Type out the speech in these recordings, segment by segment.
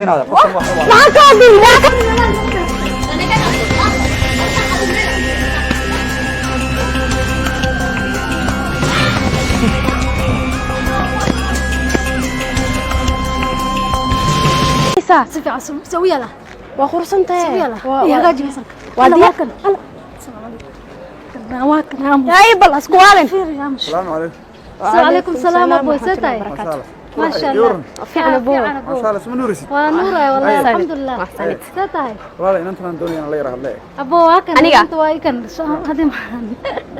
Inaad qofkan wax rabaa. Maxaa ka hadlay? Si fiican sawiya lah. Waa quruxsan tahay. Sawiya lah. Waa- Iyo waa- hagaaji masalka. Waa Alla, diyaar. waa kan. Alla. Assalaamu calaykum. Kana waa kan aamus. Ay, bal isku waalin. Fiiri aamus. Salaamu calaykum. Assalaamu salaam abu waraxmatullahi setay. wabarakaatuh. Maasha Iyo Allah. waran. Fiican abu. Fiican abu. Masha Allah, isma nuurisid. Waa nuuraya wallahi Ay. alxamdulillah. Maxsanid. Setay. Walaal, inantan aan doonaya inaan la yara hadle. Abu waa kan. Aniga? Inta waa ikan. Hadi maxaan.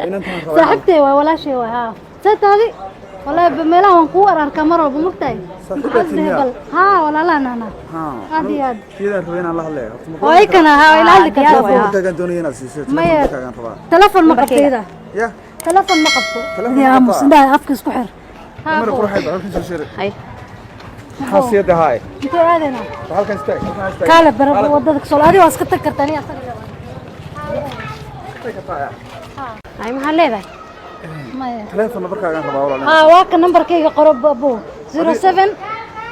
Inantan aan rabaa. Saaxiibtay waa walaashay waa haa. Setaadi. Wallahi meelaha waan kuu arkaa mar walba mugtahay. Saaxiibtaa Maxaa miyaa? bal. Haa walaalaan ana. Haa. Aad iyo aad. Kiyadaan rabay inaan la hadle. Horta ma Waa ikan haa ila hadli diyaar kartaa. waay. Telefonkaagaan doonaya inaad siiso. Maya. Telefonkaagaan rabaa. Telefoon ma qabtayda. Ya. Telefoon ma qabto. Telefoon ma Yaa aamus qabtaa? indhaha afka isku xir. Haa, Mar abu. qurxay baa halkan soo sheeray. Ay. Xaasiyada haay. Intee aadayna? Halkan istaag. Halkan istaag. Kaale bara wadada kasoo adiga waa iska tag kartaa aniga asaga leeyahay. Ay, maxaa leedahay? Maya. Telefoon nambarkaagaan rabaa walaal. Haa waa kan nambarkayga qoro abu 07.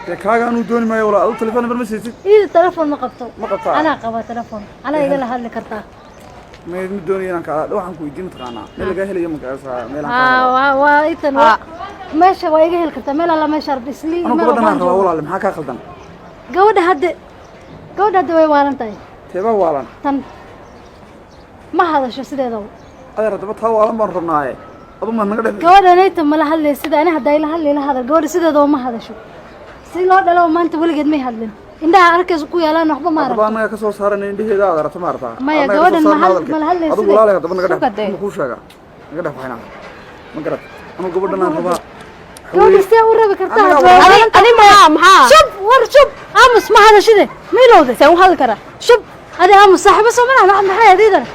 Dee kaaga anuu dooni maayo walaal. Adigu telefoon nambar ma siisid. Ida telefoon ma qabto. Ma qabtaa? Anaa qaba telefoon. Anaa igala hadli kartaa. Ma doonaya inaan kaa waxaan ku weydiin mataqaanaa. Meel lagaa helayo ma garanaysaa meel aan kaa Haa helo. waa waa itan Haa. meesha waa iga heli kartaa meel alla meesha arab isli Anuu meel gabadhan walbaan aan rabaa joogo. walaal, maxaa kaa khaldan? Gabadha hadda way waalan tahay. Teebaa waalan. Tan ma hadasho sideedaba. Adeer haddaba taa waalan baan rabnaaye. Adu ma naga dhex. Gabadha nayta mala hadlay sida ani hadda ila hadlay la hadal gabadha sideedaba ma hadasho. Si loo dhalo maanta weligeed may hadlin. Indhaha arkaysa ku yaalaan waxba ma Haddaba aragto. annaga ka soo saaran indhaheeda aad aragto ma aragtaa? Maya, Annaga ka soo gabadhan saarna ma hadalka. ma hadlaysid. Adigu walaalay haddaba naga dhex. Sugade. Ma kuu sheegaa. Naga dhex baxayna. Ma garat. Anu gabadhan aan rabaa. Gabadha see u rabi kartaa Anaga hadda waa Adi waalan adi maxaa maxaa? Shub war shub aamus ma hadashide ma ilowde. Saan u hadli karaa? Shub adi aamus saaxiibo soo malaha maxay adiidana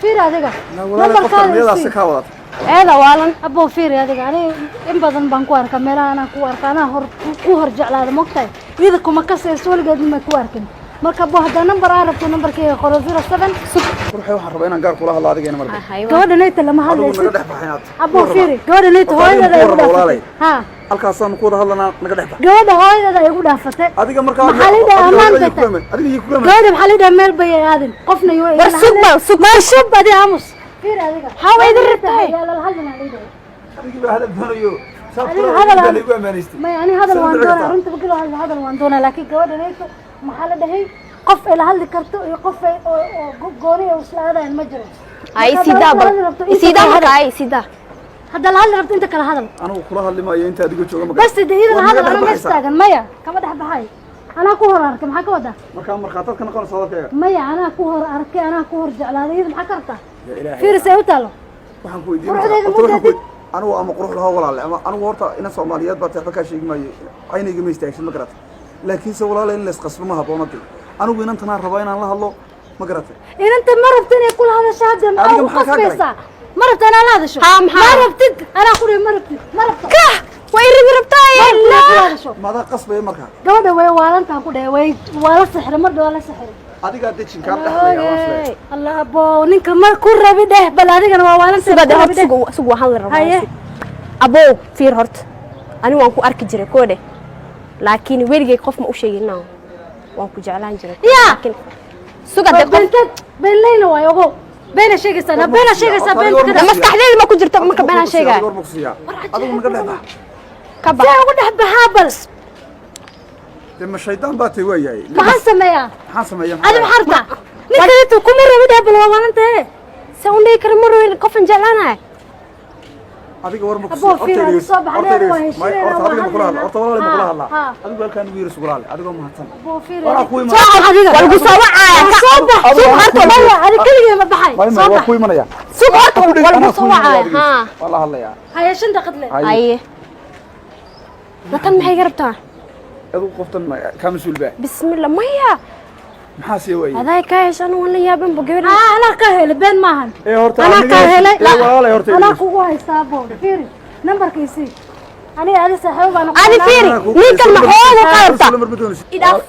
fiiri adiga. Na walaalay qofkan Nambarkaada miyadaas isii. kaa wadata. Eeda waalan. Abbo fiiri adiga ani in badan baan ku arkaa meelaha anaa ku arkaa anaa hor ku hor jeclaada mogtahay iyada kuma kasayso weligeed ma ku arkin marka abbo haddaa nambar aa rabto nambarkayga qoro 07. Ruuxay waxaan rabaa inaan gaar kula hadlo adiga marka. Ay, waa. Gabadha nayta lama Adigu naga hadlaysid. dhex baxaynaad. Abbo fiiri gabadha nayta Horta adiga hooyadeeda ay ku ugu warraba walaalay. dhaafatay haa. Halkaasaan ku wada hadlanaa naga dhex bax. Gabadha hooyadeeda ay ugu dhaafatay. Adiga markaa Maxaa la yidhaha ammaan bay tahay. Adiga iyo kuga Gabadha maxaa la yidhaha meel bay aadin qofna iyo War sug bal sug. Maar shub adi aamus fiiri adiga. Haa, way idin rabtahay. Yaa lala hadlina la yidhaha. Adiga baa hadal doonayo. Saad Adiga kula hadal hadal aan- igu amaanaystay. Maya ani hadal Sida waan dhici doonaa kartaa. runta markii loo hadlo hadal waan doonaa laakiin gabadha nayto maxaa la dhahay qof ay la hadli karto iyo qof ay oo oo gooni ay isla aadayan ma jiro. Ay, Marka sidaa haddaad bal. la hadli rabto inta Sidaa kala marka hadal. ay sidaa. Haddaad la hadli rabto inta kala hadal. Anigu kula hadli maayo inta adiga jooga ma Bas de iyada Waad naga hadal dhex anaa ma baxaysaa. istaagan maya kama dhex baxay anaa ku hor arkay maxaa ka wadaa. Markaa markhaataad ka noqonaysa hadalkayga. Maya anaa ku hor arkay anaa ku hor jeclaaday iyada maxaa ka rabtaa. Ya ilaahay. Fiiri say u taalo. Waxaan ku weydiin Quruxdeeda horta waxaan ku ma weydiin- anigu ama qurux lahaa walaale ama anigu horta ina Soomaaliyeed baa waxba kaa sheegi maayo caynayga ma istaagsin ma garatay laakiinse walaale in la isqasbo ma habboonade anigu inantanaan rabaa inaan la hadlo ma garatay. Inanta ma rabto inay kula hadasho hadda maxaa Adiga ugu maxaa kaa galay? qasbaysaa ma rabto inaa la hadasho. Haa, maxaa? Ma rabtid anaa ku dhihi ma rabtid ma rabto. Kah, way rabi rabtaa. Ma rabtid inaa kula hadasho. Maadaa qasbaya markaa? Gabadha way waalantaan ku dhahay way waa la sixiray mar dhow waa la sixiray. Adigaa dejinkaan dhexlaya waan isleeyahay. Allah abo ninka ma ku rabi dheh bal adigana waa waalantahay Suga ku de rabi horta dheh. sug sug waan hadli rabaa. Haye. Sug. Abow, fiir horta. Ani waan ku arki jiray koodhe. Laakiin weligay qof ma u sheegin naa. Waan ku jeclaan jiray. Yaa. Laakiin suga de qof Beentad beenleyna waay ogow beena sheegaysaa na beena sheegaysaa Horta beenta adiga ka Da maskaxdeeda ma ku jirto marka beenaan sheegaya. Adiga war ma ku siiyaa adigu naga dhex bax. Ka bax. See ugu dhex baxaa bal. Dee ma shaydaan baa tay waayahay. Maxaan sameeyaa? Maxaan sameeyaa? Adi maxaa rabtaa ninka intuu kuma rabi dheh bal waa waalantahe. Se un dhihi kara ma rabin qofan jeclaanahay. Adiga war ma ku Abbo, siiyaa fiir, adiga soo baxneen, horta waa dhegeyso. heshiinayna, Horta waa adiga ma kula hadla hadlaynaa. horta walaalay ma kula Haa, hadlaa haa. adigu halkaan ugu yeerisu walaale adigoo mahadsan. Abbo, fiir, Walaa adiga. ku imanaya. Soo bax adiga. Waa lagu soo wacaaya. Soo bax. Adiga Soo waa horta ku maya adiga keligay ma baxay. Maya Soo waa bax. ku imanaya. Sug horta waa lagu Anaa soo ku imanaya wacaaya. adiga. Haa. Waa la hadlayaa. Haye shan daqiiq le. Haye. Aye. Natan maxay iga rabtaa? Adigu qoftan kaa mas-uul baa. Bismillah maya. Maxaa sii waayey? Adaa ka heshan waan la yaaban bo gabadha. Aa anaa ka helay been maahan. Ee horta anaa aniga ka helay. ee walaalay horta anaa dhegeyso. kugu haystaa abbo fiiri nambarkiisii aniga adi saaxiibo baan Adi fiiri ninkan maxoogu ka rabtaa? Lambar ma doonaysid. Idhaaf.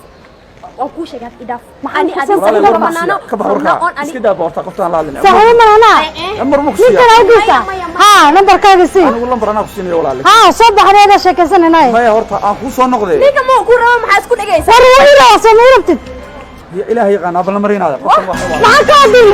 Waan kuu sheegaa idhaaf. Ani ku adiga soo Walaalay saaxiibo war ma banaano. ku siiyaa. Ka bax warkaa. Iska daa horta qoftaan la hadlina. saaxiibo malana Lambar ma ku ninkan siiyaa. u geysaa. Maya Haa, nambarkaaga sii. Anigu lambar anaa ku siinaya, walaale. Haa, soo baxdeeda sheekaysanaynaye. Maya, horta aan kuu soo noqdee. Ninka ma ku rabo, maxaa isku dhigaysaa? War wuu ii rabaa, soo ma ii rabtid? Ya Ilaahay yaqaan, abal marinaada qofkan waa. Maxaa kaa dil?